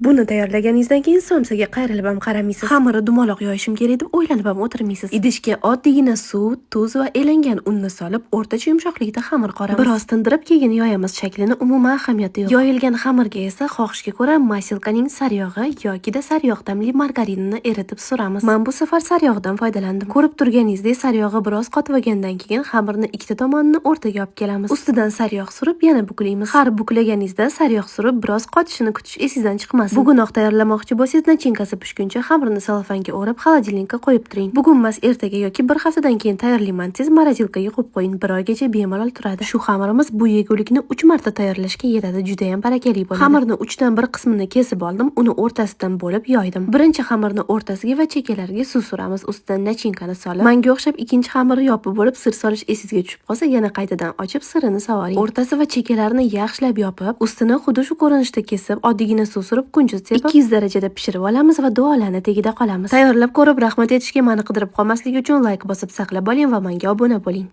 Buni tayyorlaganingizdan keyin somsaga qayrilib ham qaramaysiz. Xamirni dumaloq yoyishim kerak deb o'ylanib ham o'tirmaysiz. Idishga oddiygina suv, tuz va elangan unni solib, o'rtacha yumshoqlikda xamir qoramiz. Biroz tindirib, keyin yoyamiz. Shaklini umuman ahamiyati yo'q. Yoyilgan xamirga esa xohishga ko'ra маселка ning saryog'i yokida saryog' ta'mli margarinini eritib suramiz. Men bu safar saryog'dan foydalandim. Ko'rib turganingizdek, saryog'i biroz qotib olgandan keyin xamirni ikkita tomonini o'rtaga olib kelamiz. Ustidan saryog' surib, yana buklaymiz. Har buklaganingizda saryog' surib, biroz qotishini kutish esingizdan chiqmasin. Bugunoq tayyorlamoqchi bo'lsangiz, начинка si pishguncha xamirni selofanga o'rab, холодильник ka qo'yib turing. Bugun emas, ertaga yoki bir haftadan keyin tayyorlayman desangiz, морозилка ga qo'yib qo'ying. Bir oygacha bemalol turadi. Shu xamirimiz bu yegulikni 3 marta tayyorlashga yetadi. Juda ham barakali bo'ladi. Xamirni uchdan bir qismini kesib oldim, uni o'rtasidan bo'lib yoydim. Birinchi xamirni o'rtasiga va chekkalariga suv suramiz. Ustidan начинка ni solib, manga o'xshab ikkinchi xamirni yopib bo'lib, сыр solish esingizga tushib qolsa, yana qaytadan ochib, сыр ini sovoring. O'rtasi va chekkalarini yaxshilab yopib, ustini xuddi shu ko'rinishda kesib, oddiygina suv surib, kunjut sepib, 200 darajada pishirib olamiz va duolarni tagida qolamiz. Tayyorlab ko'rib, rahmat aytishga mani qidirib qolmasligi uchun layk bosib saqlab oling va menga obuna bo'ling.